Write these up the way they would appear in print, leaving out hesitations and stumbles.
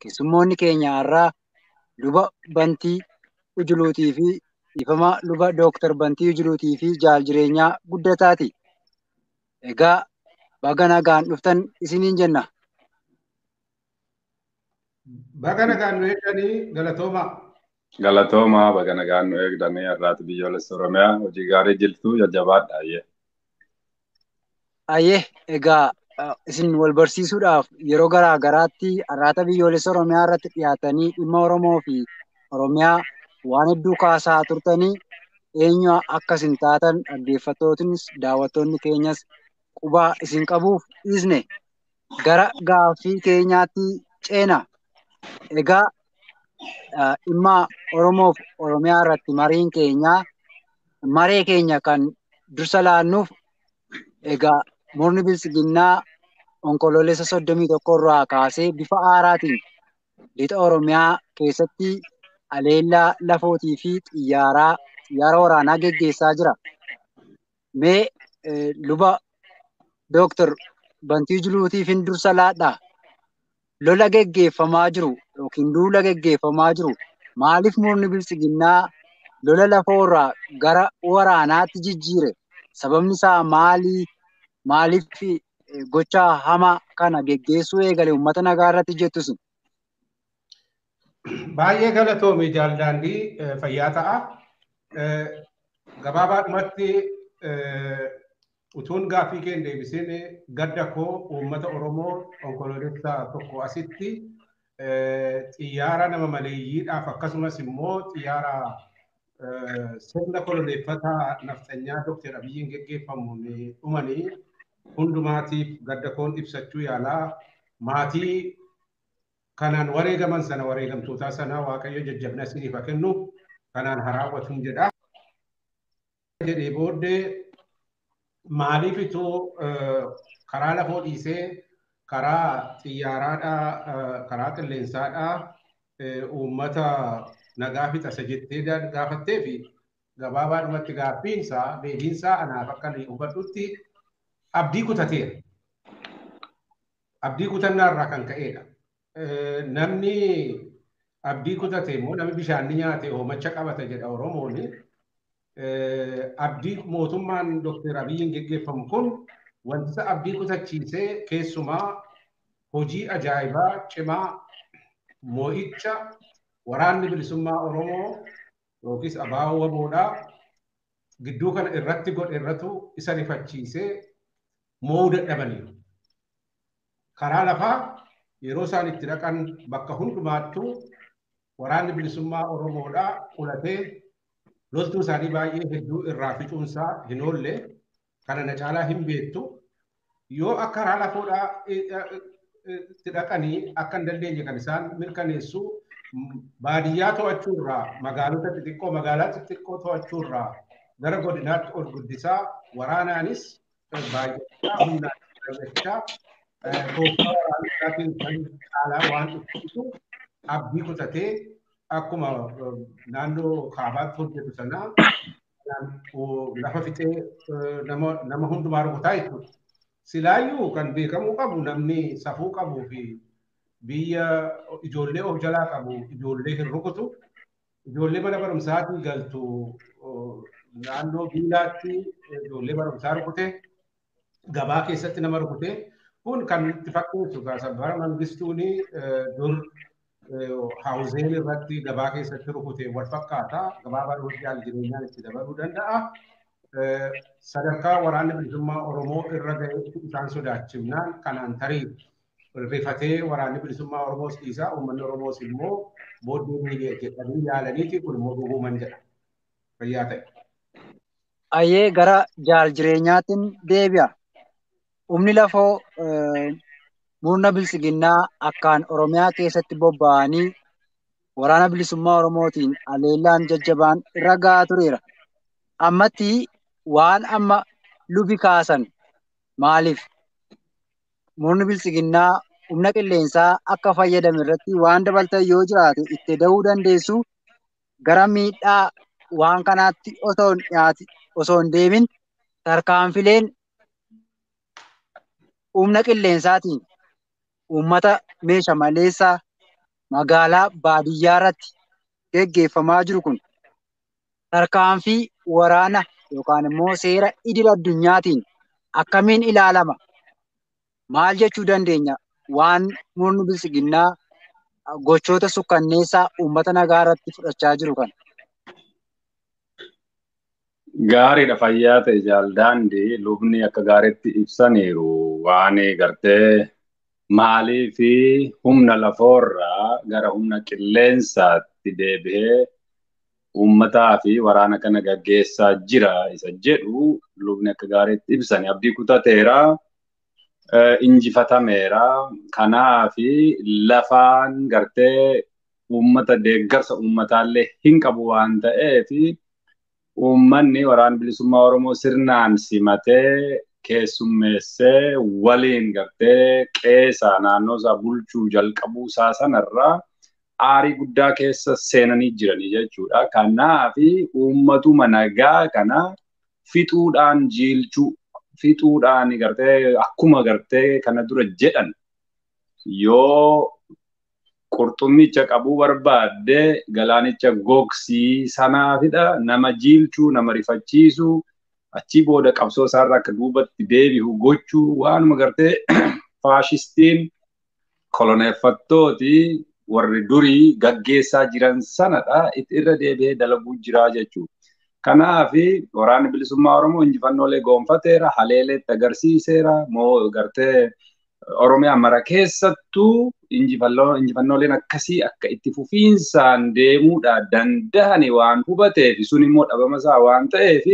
Keessummoonni keenya har'aa Luba Bantii Ujuluutii fi dhiifama Luba Dooktar Bantii Ujuluutii fi Jaal Jireenyaa Guddataati. Egaa baga nagaan dhuftan isiniin jenna. Baga nagaan nu eegdanii galatoomaa. Galatoomaa baga nagaan nu eegdanii har'aati biyyoolessa Oromiyaa hojii gaarii jirtu jajjabaadha. Ayyee. Ayyee egaa isin wal barsiisuudhaaf yeroo garaa garaatti har'aata biyyoolessa Oromiyaa irratti dhiyaatanii dhimma Oromoo fi Oromiyaa waan hedduu kaasaa turtanii eenyu akka isin taatan dhaggeeffattootinis daawwattoonni keenyas qubaa isin qabuuf dhiisne gara gaaffii keenyaatti ceena. Egaa dhimma Oromoof Oromiyaa irratti mariin keenya maree keenya kan dursa laannuuf egaa murni biltsiginnaa onkoloolessa 31 irraa kaasee bifa haaraatiin lixa Oromiyaa keessatti haleellaa lafootii fi xiyyaara waraanaa geggeessaa jira. Mee luba Dooktar Bantii Ujuluutiifin dursa laadhaa. Lola geggeeffamaa jiru yookiin duula geggeeffamaa jiru maaliif murni biltsiginnaa lola lafoorraa gara waraanaatti jijjiire? Sababni isaa maali? Maaliif gocha hamaa kana geggeessuu eegale uummata nagaa irratti jettus? Baay'ee galatoomi Jaaldaandii fayyaa ta'a. Gabaabaadhumatti utuun gaaffii kee hin deebisin gadda koo uummata Oromoo onkoloolessa 1 asitti xiyyaara nama maleeyyiidhaaf akkasumas immoo xiyyaara sirna koloneeffataa nafxanyaa Dookter Abiyyiin geggeeffamuun dhumanii hundumaatiif gadda koon ibsachuu yaalaa maatii kanaan wareegaman sana wareegamtootaa sana Waaqayyo jajjabina isiniif haa kennu kanaan haa raawwatuun jedha. Jedhee booddee maaliif itoo karaa lafoo dhiisee karaa xiyyaaraadhaa karaa qilleensaadhaa uummata nagaa fixasa jettee gaafattee fi gabaabaadhumatti gaaffiinsaa deebiinsaa anaaf akka hubadhutti abdii kutateera. Abdii kutannaa irraa kan ka'edha. Namni abdii kutate immoo namni bishaan ni nyaate hoomacha qabata jedha Oromoon. Abdii mootummaan Dookter Abiyyiin geggeeffamu kun wanta abdii kutachiisee keessumaa hojii ajaa'ibaa cimaa moo'icha waraanni bilisummaa Oromoo yookiis ABO WBOdhaa gidduu kana irratti godhe irratu isa rifachiisee moo'uu dadhabaniiru. Karaa lafaa yeroo isaan itti dhaqan bakka hundumaattuu waraanni bilisummaa Oromoodhaa qulatee loltuu isaanii baay'ee hedduu irraa ficuunsaa hin oolle kana na caalaa hin beektu. Yoo akka karaa lafoodhaa itti dhaqanii akka hin dandeenye kan isaan mirkaneessu baadiyyaa to'achuurraa magaalota xixiqqoo magaalaa xixiqqoo to'achuurraa gara godinaatti ol guddisaa waraanaanis baay'achaa humnaan baay'achaa tooftaa waraanaatiin kan caalaa waan dhuftu abdii kutatee akkuma naannoo kaabaatti hojjetu sanaa lafa fixee nama hundumaa rukutaa jechuudha. Silaayyuu kan beekamuu qabu namni safuu qabuu fi biyya ijoollee of jalaa qabu ijoollee hin rukutu. Ijoollee mana barumsaatii galtu naannoo biilaatti ijoollee barumsaa rukute gabaa keessatti nama rukute kun kan itti fakkeessu bara Mangistuun dur haawuzeen irratti gabaa keessatti rukute wal fakkaata. Gabaabaa jaal jireenyaan itti dabaluu danda'a. Sadarkaa waraanni bilisummaa Oromoo irra ga'eetti isaan sodaachifnaan kanaan tarii rifatee waraanni bilisummaa Oromoos dhiisaa uummanni Oromoos immoo booddee miidhee jedhanii yaalaniiti kun immoo dhuguman jedha. Fayyaa ta'e. Ayyee gara jaal jireenyaatiin deebi'a. Humni lafoo murna biltsiginnaa akkaan Oromiyaa keessatti bobba'anii waraana bilisummaa Oromootiin haleellaan jajjabaan irra gahaa tureera. Ammatti waan amma lubi kaasan maaliif murni biltsiginnaa humna qilleensaa akka fayyadame irratti waan dabaltan yoo jiraate itti da'uu dandeessu gara miidhaa waan kanaatti osoo hin deemin tarkaanfileen humna qilleensaatiin uummata meeshaa maleessa magaalaa baadiyyaa irratti geggeeffamaa jiru kun tarkaanfii waraana yookaan immoo seera idil addunyaatiin akkamiin ilaalama? Maal jechuu dandeenya? Waan murni biltsiginnaa gochoota sukkanneessaa uummata nagaa irratti fudhachaa jiru kana. Gaariidha fayyaa ta'e jaaldaandii lubni akka gaariitti ibsaniiru waan gartee maalii fi humna lafoorraa gara humna qilleensaatti deebi'ee uummataa fi waraana kana gaggeessaa jira isa jedhu lubni akka gaariitti ibsani. Abdii kutateera, injifatameera. Kanaafi lafaan gartee uummata deeggarsa uummataallee hin qabu waan ta'eef uummanni waraana bilisummaa Oromoo sirnaan simatee keessummeessee waliin gartee qeesaa naannoo isaa bulchuu jalqabuu isaa sanarraa aarii guddaa keessa seenanii jiranii jechuudha. Kanaafi uummatuma nagaa kana fixuudhaan jiilchuu, fixuudhaan gartee akkuma gartee kana dura jedhan yoo qurxummicha qabuu barbaadde galaanicha gogsii sanaafidha. Nama jiilchuu, nama rifachiisuu, achii booda qabsoo isaarraa akka duubatti deebi'u gochuu waanuma gartee faashistiin koloneeffattooti warri durii gaggeessaa jiran sanadha irra deebi'ee dalaguu jira jechuudha. Kanaafi waraanni bilisummaa Oromoo injifannoolee goonfateera, haleeleetti agarsiiseera, moo gartee Oromiyaa mara keessattuu injifannooleen akkasii akka itti fufiinsaan deemuudha danda'ani waan hubateef sun immoo dhabama isaa waan ta'eef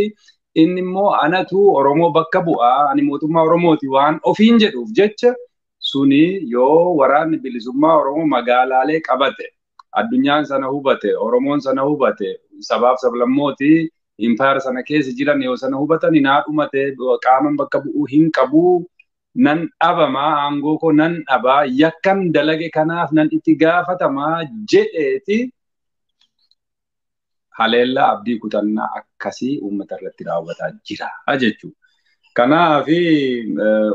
inni immoo anatu Oromoo bakka bu'aa ani mootummaa Oromooti waan ofiin jedhuuf jecha suni yoo waraanni bilisummaa Oromoo magaalaalee qabate addunyaan sana hubate Oromoon sana hubate sabaaf sablammooti impaayera sana keessa jiran yoo sana hubatan naa dhumate qaaman bakka bu'uu hin qabu nan dhabamaa aangoo koo nan dhabaa yakkan dalage kanaaf nan itti gaafatamaa jedheeti haleellaa abdii kutannaa akkasii uummata irratti raawwataa jira jechuudha. Kanaafi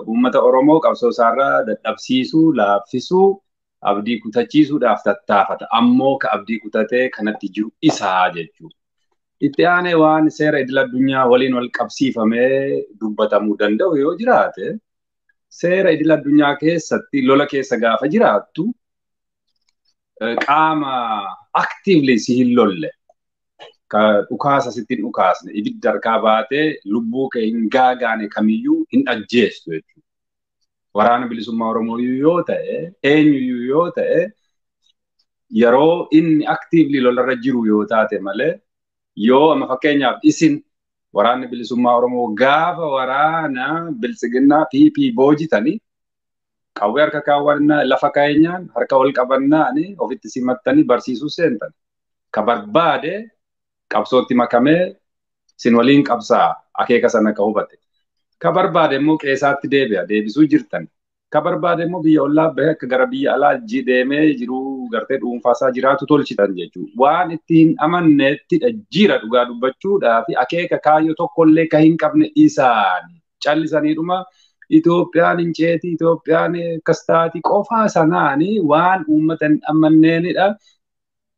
uummata Oromoo qabsoo isaarraa dadhabsiisuu, laaffisuu, abdii kutachiisuudhaaf tattaafata. Ammoo ka abdii kutatee kanatti jiru isaa jechuudha. Itti aanee waan seera idil addunyaa waliin wal qabsiifamee dubbatamuu danda'u yoo jiraate seera idil addunyaa keessatti lola keessa gaafa jiraattu qaama actively si hin lolle ka dhukaasa sitti hin dhukaasne ibidda harkaa baatee lubbuu kee hin gaagaane kamiyyuu hin ajjeestu jechuudha. Waraana bilisummaa Oromoo yoo ta'e eenyuyyuu yoo ta'e yeroo inni actively lolarra jiru yoo taate malee yoo amma fakkeenyaaf isin waraanni bilisummaa Oromoo gaafa waraana biltsiginnaa PP boojitanii qawwee harka kaawwannaa lafa keenyaan harka ol qabannaan ofitti simattanii barsiisuu seentan. Ka barbaade qabsootti makamee sin waliin qabsaa akeeka sana ka hubate. Ka barbaade immoo qeesaatti deebi'a deebisuu jirtan. Ka barbaade immoo biyya ollaa bahee akka gara biyya alaa deemee jiruu gartee dhuunfaasaa jiraatu tolchitan jechuudha. Waan itti hin amanneettidha jira dhugaa dubbachuudhaa fi akeeka kaayyoo tokkollee ka hin qabne isaani. Callisaniidhuma Itoophiyaan hin ceeti, Itoophiyaan akkas taati qofaa sanaani waan uummata hin amanneenidha.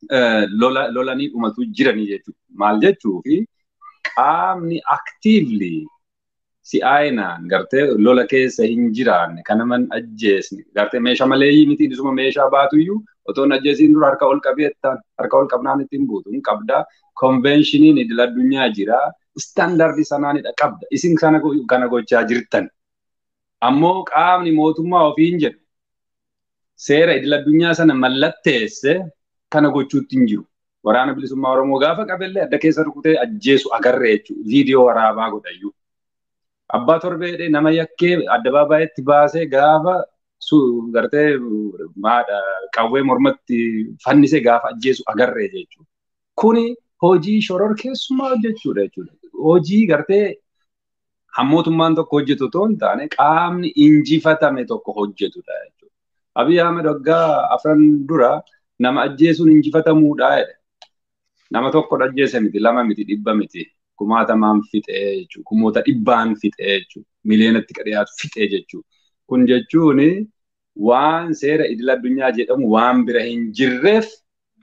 Lolanii dhumatu jiranii jechuudha. Maal jechuufi qaamni actively si'aayinaan gartee lola keessa hin jiraanne kan naman ajjeesne gartee meeshaa maleeyyii miti isuma meeshaa baatuyyuu otoo hin ajjeesiin dura harka ol qabeettaan harka ol qabnaan ittiin buutu hin qabda. Konvenshiniin idil addunyaa jira. Istaandardii sanaanidha qabda. Isin kana gochaa jirtan. Ammoo qaamni mootummaa ofiin jedhu seera idil addunyaa sana mallatteesse kana gochuutti hin jiru. Waraana bilisummaa Oromoo gaafa qabellee adda keessa rukutee ajjeesu agarree jechuudha. Viidiyoo waraabaa godhayyuu. Abbaa torbee nama yakkee addabaabaayyitti baasee gaafa gartee qawwee mormatti fannisee gaafa ajjeesu agarree jechuudha. Kuni hojii shororkeessummaa hojjechuudha jechuudha. Hojii gartee hammootummaan tokko hojjetu otoo hin taane qaamni injifatame tokko hojjetudha jechuudha. Abiy Ahmed waggaa 4 dura nama ajjeesuun injifatamuudha jedhe. Nama tokko ajjeese miti, 2 miti, 100 miti. Kumaatamaan fixee jechuudha. Kumoota dhibbaan fixee jechuudha. Miliyoonatti ka dhiyaatu fixee jechuudha. Kun jechuun Waan seera idil addunyaa jedhamu waan bira hin jirreef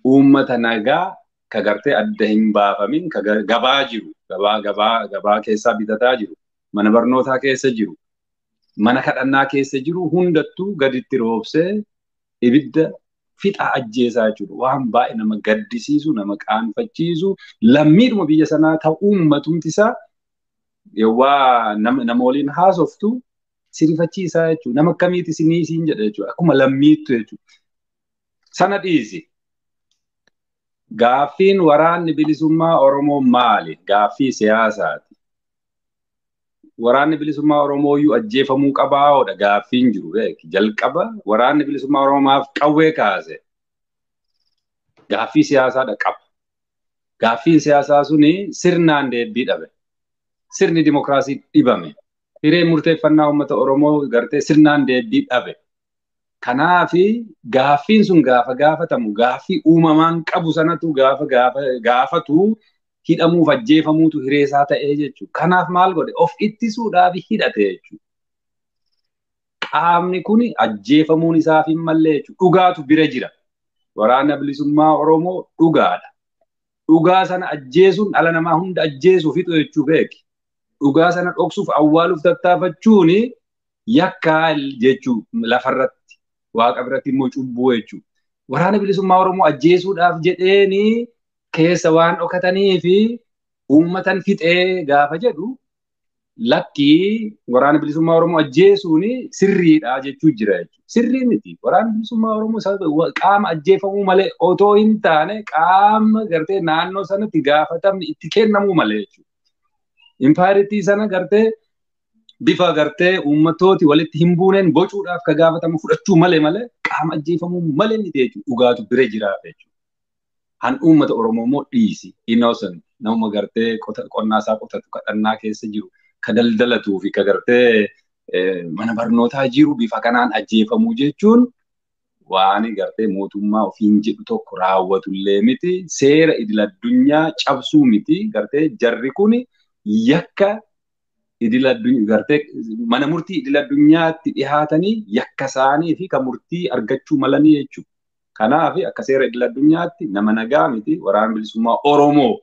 uummata nagaa ka gartee adda hin baafamin ka gabaa jiru, gabaa keessaa bitataa jiru, mana barnootaa keessa jiru, mana kadhannaa keessa jiru hundattuu gaditti roobsee ibidda fixa ajjeesaa jechuudha. Waan baay'ee nama gaddisiisu, nama qaanfachiisu, lammiidhuma biyya sanaa ta'u uummatumti isaa yawwaa nama waliin haasoftu sirifachiisaa jechuudha. Nama akkamiiti isinii siin jedha jechuudha. Akkuma lammiittu jechuudha. Sana dhiisi. Gaaffiin waraanni bilisummaa Oromoo maali? Gaaffii siyaasaati. Waraanni bilisummaa Oromoo iyyuu ajjeefamuu qabaa'oodha gaaffiin jiru beeki. Jalqaba waraanni bilisummaa Oromoo maaf qawwee kaase? Gaaffii siyaasaadha qaba. Gaaffiin siyaasaa suni sirnaan deebii dhabe. Sirni dimokiraasii dhibame. Hireen murteeffannaa uummata Oromoo gartee sirnaan deebii dhabe. Kanaafi gaaffiin sun gaafa gaafatamu gaaffii uumamaan qabu sanatu gaafa gaafatu hidhamuuf ajjeefamuutu hireesaa ta'ee jechuudha. Kanaaf maal godhe? Of ittisuudhaaf hidhate jechuudha. Qaamni kun ajjeefamuun isaaf hin malle jechuudha. Dhugaatu bira jira. Waraana bilisummaa Oromoo dhugaadha. Dhugaa sana ajjeesuun dhala namaa hunda ajjeesuu fixu jechuu beeki. Dhugaa sana dhoksuuf awwaaluuf tattaafachuun yakkaa jechuu lafarratti. Waaqa biratti immoo cubbuu jechuudha. Waraana bilisummaa Oromoo ajjeesuudhaaf jedheeni keessa waan dhokatanii fi uummatan fixee gaafa jedhu lakkii waraana bilisummaa Oromoo ajjeesuun sirriidha jechuu jira jechuudha. Sirrii miti. Waraana bilisummaa Oromoo qaama ajjeefamuu malee otoo hin taane qaama gartee naannoo sanatti gaafatamni itti kennamuu malee jechuudha. Impaayiritii sana gartee bifa gartee uummattooti walitti hin buuneen bocuudhaaf ka gaafatamu fudhachuu malee malee qaama ajjeefamuu malee miti jechuudha. Dhugaatu bira jiraaf jechuudha. Han uummata Oromoo immoo dhiisi. Innocent nama gartee qonnaa isaa qotatu kadhannaa keessa jiru ka daldalatuu fi ka gartee mana barnootaa jiru bifa kanaan ajjeefamuu jechuun waan gartee mootummaa ofiin jedhu tokko raawwatullee miti. Seera idil addunyaa cabsuu miti. Gartee jarri kun yakka idil addunyaa gartee mana murtii idil addunyaatti dhihaatanii yakka isaanii fi kan murtii argachuu malanii jechuudha. Kanaaf akka seera idil addunyaatti nama nagaa miti waraana bilisummaa Oromoo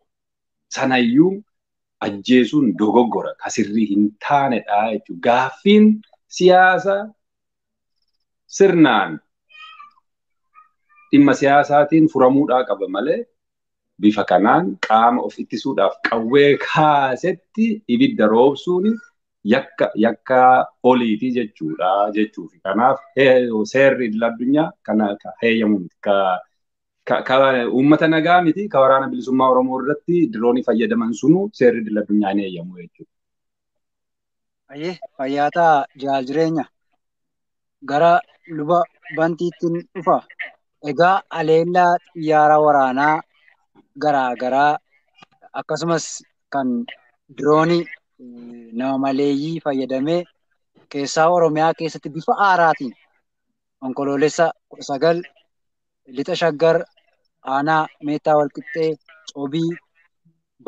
sanayyuu ajjeesuun dogoggora ka sirrii hin taanedha jechuudha. Gaaffiin siyaasa sirnaan dhimma siyaasaatiin furamuudhaa qaba malee bifa kanaan qaama of ittisuudhaaf qawwee kaasetti ibidda roobsuun yakka oliiti jechuudha jechuufi. Kanaaf seerri idil addunyaa kana heeyyamu miti. Ka uummata nagaa miti ka waraana bilisummaa Oromoo irratti diroonii fayyadaman sunu seerri idil addunyaa hin heeyyamu jechuudha. Ayyee fayyaataa jaal jireenya gara luba bantiittiin dhufa. Egaa aleellaa xiyyaara waraanaa garaa garaa akkasumas kan diroonii nama maleeyyii fayyadamee keessaa Oromiyaa keessatti bifa haaraatiin onkoloolessa 19 lixa Shaggar aanaa Meettaa Walqixxee Cobii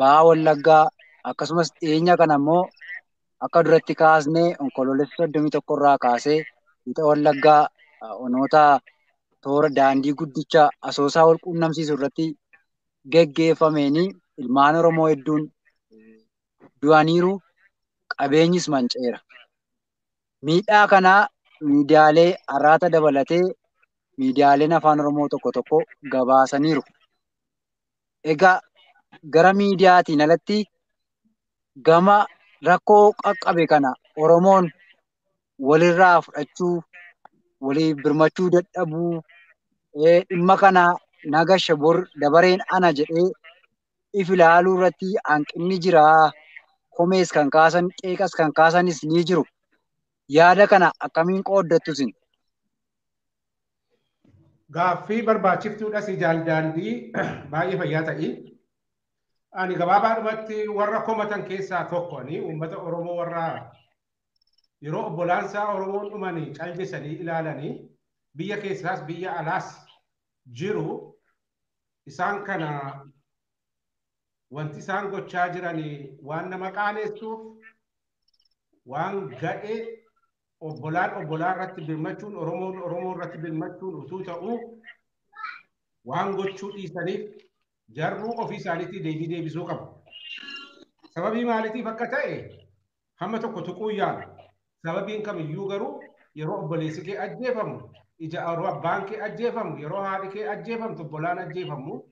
Ba'aa Wallaggaa akkasumas dhiyeenya kana immoo akka duratti kaasnee onkoloolessa 31 irraa kaasee lixa Wallaggaa onoota toora daandii guddicha Asoosaa wal quunnamsiisu irratti geggeeffameenii ilmaan Oromoo hedduun du'aniiru, qabeenyis manca'eera. Miidhaa kanaa miidiyaalee Arraata dabalatee miidiyaaleen afaan Oromoo tokko tokko gabaasaniiru. Egaa gara miidiyaatiin alatti gama rakkoo qaqqabe kana Oromoon walirraa fudhachuu, waliif birmachuu dadhabuu, dhimma kana nagasha bor dabareen ana jedhee if ilaaluu irratti hanqinni jiraa. Komees kan kaasan, qeeqas kan kaasanis ni jiru. Yaada kana akkamiin qooddattu isin? Gaaffii barbaachiftuudhas jaal daandii baay'ee fayyaa ta'i. Ani gabaabaadhumatti warra komatan keessaa tokko ani uummata Oromoo warra yeroo obbolaansaa Oromoon dhumanii callisanii ilaalanii biyya keessaas biyya alaas jiru isaan kana wanti isaan gochaa jiranii waan nama qaanessuuf waan gadhee Obbolaan obbolaa irratti birmachuun, Oromoon Oromoo irratti birmachuun utuu ta'uu waan gochuu dhiisaniif jarruu ofii isaaniitii deebii deebisuu qabu. Sababii maaliitiif akka ta'e hamma tokko tuquu yaala. Sababiin kamiyyuu garuu yeroo obboleessi kee ajjeefamu, ija yeroo abbaan kee ajjeefamu, yeroo haadhi kee ajjeefamtu, obbolaan ajjeefamu,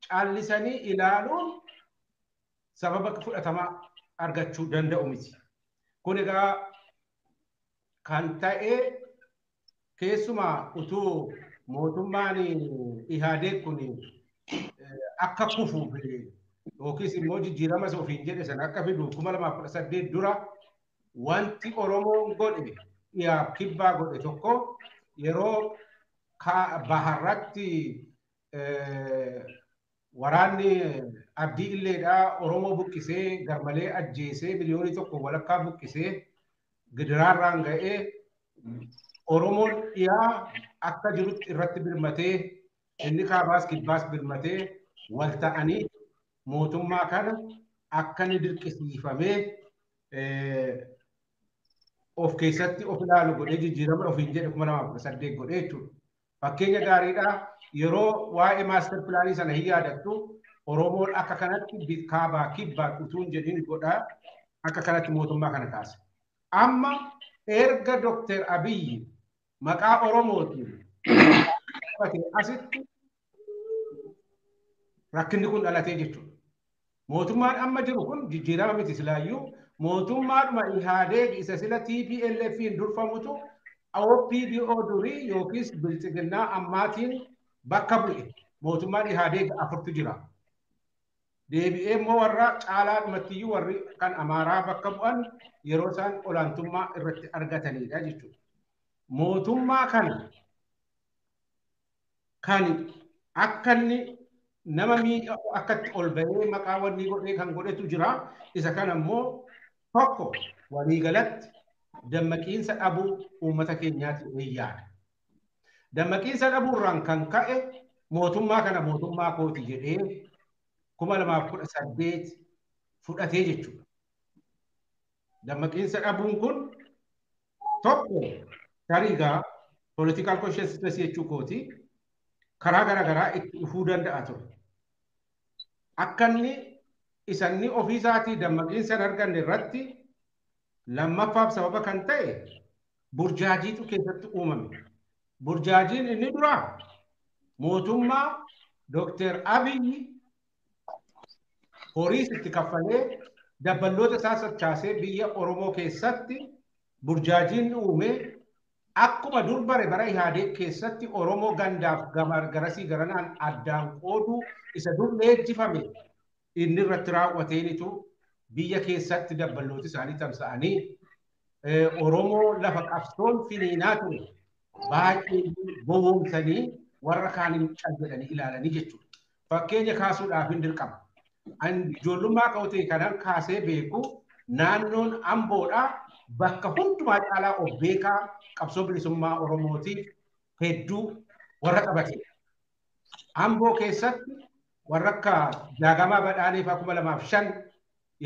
caallisanii ilaaluun sababa fudhatama argachuu danda'u miti. Kun egaa kan ta'e keessumaa utuu mootummaan Ihaadeeg kun akka kufuuf yookiis immoo jijjiirama isa ofiin jedhe sana akka fiduuf 2018 dura wanti Oromoon godhe dhiyaaf kibbaa godhe tokko yeroo baharratti waraanni Abdii Illeedhaa Oromoo buqqisee garmalee ajjeesee 1.5 miliyoonii buqqisee gidiraarraan ga'ee Oromoon dhiyaa akka jirutti irratti birmatee inni kaabaas kibbaas birmatee wal ta'anii mootummaa kana akka inni dirqisiifamee of keessatti of ilaalu godhee jijjiirama ofiin jedhe 2018 godhee jechuudha. Fakkeenya gaariidha yeroo waa'ee master planii sana hin yaadattu Oromoon akka kanatti kaabaa kibbaa utuu hin jedhin godhaa akka kanatti mootummaa kana kaase. Amma erga Dookter Abiyyi maqaa Oromootiin asitti rakkinni kun dhalatee jechuudha. Mootummaan amma jiru kun jijjiirama miti silaayyuu mootummaadhuma Ihaadeeg isa sila TPLF'n durfamutu OPDO durii yookiis bilxiginnaa ammaatiin bakka bu'e. Mootummaan Ihaadeeg afurtu jira. Deebi'ee immoo warra caalaadhumattiyyuu warri kan Amaaraa bakka bu'an yeroo isaan olaantummaa irratti argatanidha jechuudha. Mootummaa kana kan akka inni nama miidha akkatti ol bahee maqaa wanni godhee kan godhetu jira. Isa kana immoo tokko waliigalatti dammaqiinsa dhabuu uummata keenyaati yaada. Dammaqiinsa dhabuurraan kan ka'e mootummaa kana mootummaa kooti jedhee 2018 fudhatee jechuudha. Dammaqiinsa dhabuun kun tokko tariigaa political consciousness jechuu kooti karaa garaagaraa itti dhufuu danda'a ture. Akka inni isanni ofiisaatii dammaqiinsa hin arganne irratti lammaffaaf sababa kan ta'e burjaajiitu keessatti uumame. Burjaajiin inni duraa mootummaa Dookter Abiyyi horiis itti kaffalee dabballoota isaa sochaasee biyya Oromoo keessatti burjaajiin uume akkuma dur bare bara Ihaadeeg keessatti Oromoo gandaaf garasii garanaan addaan qooduu isa dur leenjifame inni irratti raawwateenitu biyya keessatti dabballooti isaanii tamsa'anii Oromoo lafa qabsoon finiinaa ture baay'ee gowwoomsanii warra kaaniin cal jedhanii ilaalanii jechuudha. Fakkeenya kaasuudhaaf hin dirqama. Ijoollummaa ka'utee kanan kaasee beeku naannoon Amboodhaa bakka hundumaa caalaa of beekaa qabsoo bilisummaa Oromootiif hedduu warra qabatedha. Amboo keessatti warra akka Jaagamaa Badhaanee fa'aa 2005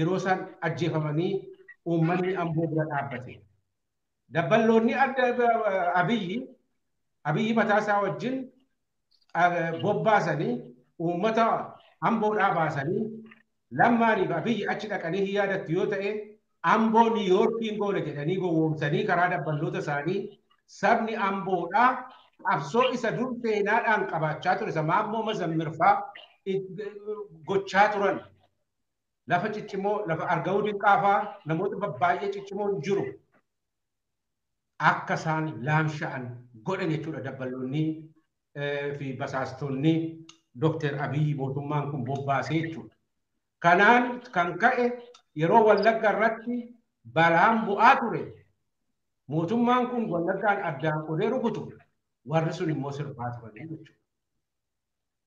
yeroo isaan ajjeefamanii uummanni Amboo bira dhaabbate. Dabballoonni adda Abiyyi mataa isaa wajjin bobbaasanii uummata Amboodhaa baasanii Lammaaniif Abiyyi achi dhaqanii hin yaadattu yoo ta'e Amboo Niiyoorkiin goona jedhanii gowwoomsanii karaa dabballoota isaanii sabni Amboodhaa qabsoo isa dur seenaadhaan qabaachaa ture isa Maammoo Mazammirfaa gochaa turan. Lafa ciccimoo lafa Argawuu Dinqaafaa namoota babbaay'ee ciccimoo jiru. Akka isaan laamsha'an godhan jechuudha dabballoonni fi basaastonni Dookter Abiyyi mootummaan kun bobbaasee jechuudha. Kanaan kan ka'e yeroo Wallagga irratti balaan bu'aa ture mootummaan kun Wallaggaan addaan qodee rukutu warri sun immoo sirbaa turanii jechuudha.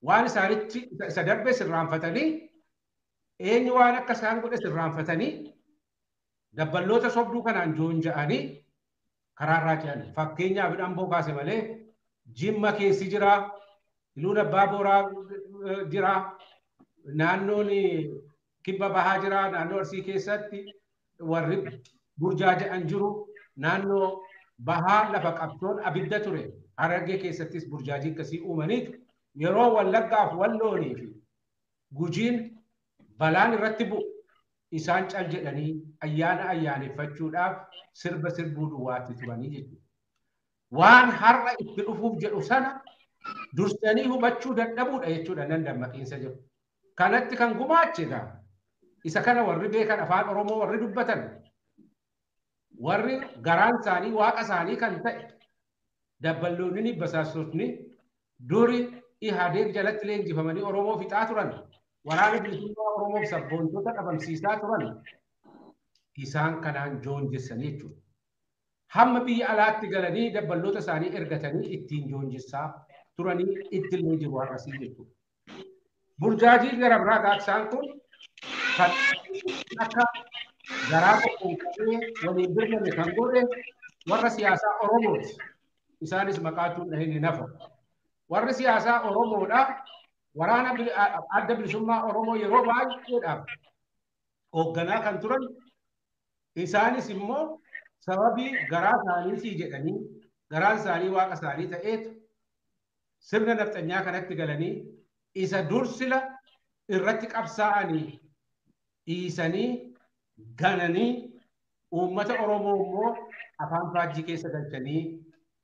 Waan isaanitti isa darbe sirraanfatanii eenyu waan akka isaan godhe sirraanfatanii dabballoota sobduu kanaan joonja'anii karaarraa ce'an. Fakkeenyaaf Amboo kaase malee Jimma keessi jira, Iluun Abbaa Booraa jira, naannoon kibba bahaa jira, naannoo Arsii keessatti warri burjaaja'an jiru, naannoo Bahaa lafa qabsoon abidda ture Harargee keessattis burjaajii akkasii uumaniitu yeroo Wallaggaaf Walloonii fi Gujiin balaan irratti bu'u isaan cal jedhanii ayyaana ayyaaneffachuudhaaf sirba sirbuu duwwaatti turanii jechuudha. Waan har'a itti dhufuuf jedhu sana dursanii hubachuu dadhabuudha jechuudha nan dammaqiinsa jedhu. Kanatti kan gumaache egaa isa kana warri beekan afaan Oromoo warri dubbatan warri garaan isaanii waaqa isaanii kan ta'e dabballoonni basaastotni duri Ihaadeeg jalatti leenjifamanii Oromoo fixaa turan waraana bilisummaa Oromoof sabboontota dhabamsiisaa turan isaan kanaan joonjessanii jechuudha. Hamma biyya alaatti galanii dabballoota isaanii ergatanii ittiin joonjessaa turanii ittillee jiru har'asii jechuudha. Burjaajii gara biraa gaaksaan kun kan akka garaa tokkoon qabee waliin birmame kan godhe warra siyaasaa Oromooti. Isaanis maqaatuun dhahin hin hafu. Warri siyaasaa Oromoodha. Waraana adda bilisummaa Oromoo yeroo baay'eedhaaf hoogganaa kan turan isaanis immoo sababii garaa isaaniitii jedhanii garaan isaanii waaqa isaanii ta'eetu sirna nafxanyaa kanatti galanii isa dursila irratti qabsaa'anii dhiisanii gananii uummata Oromoo immoo afaan faajjii keessa galchanii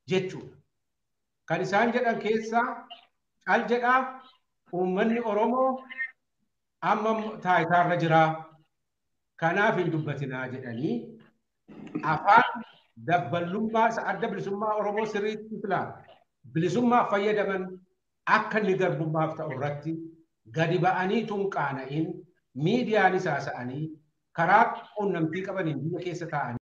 jechuudha. Kan isaan jedhan keessaa cal jedhaa uummanni Oromoo amma taayitaarra jiraa kanaaf hin dubbatinaa jedhanii afaan dabballummaa isa adda bilisummaa Oromoo sirriitti filaa bilisummaaf fayyadaman akka inni garbummaaf ta'u irratti gadi ba'anii tunqaana'in miidiyaan haasa'anii karaa quunnamtii qabaniin biyya keessa taa'anii.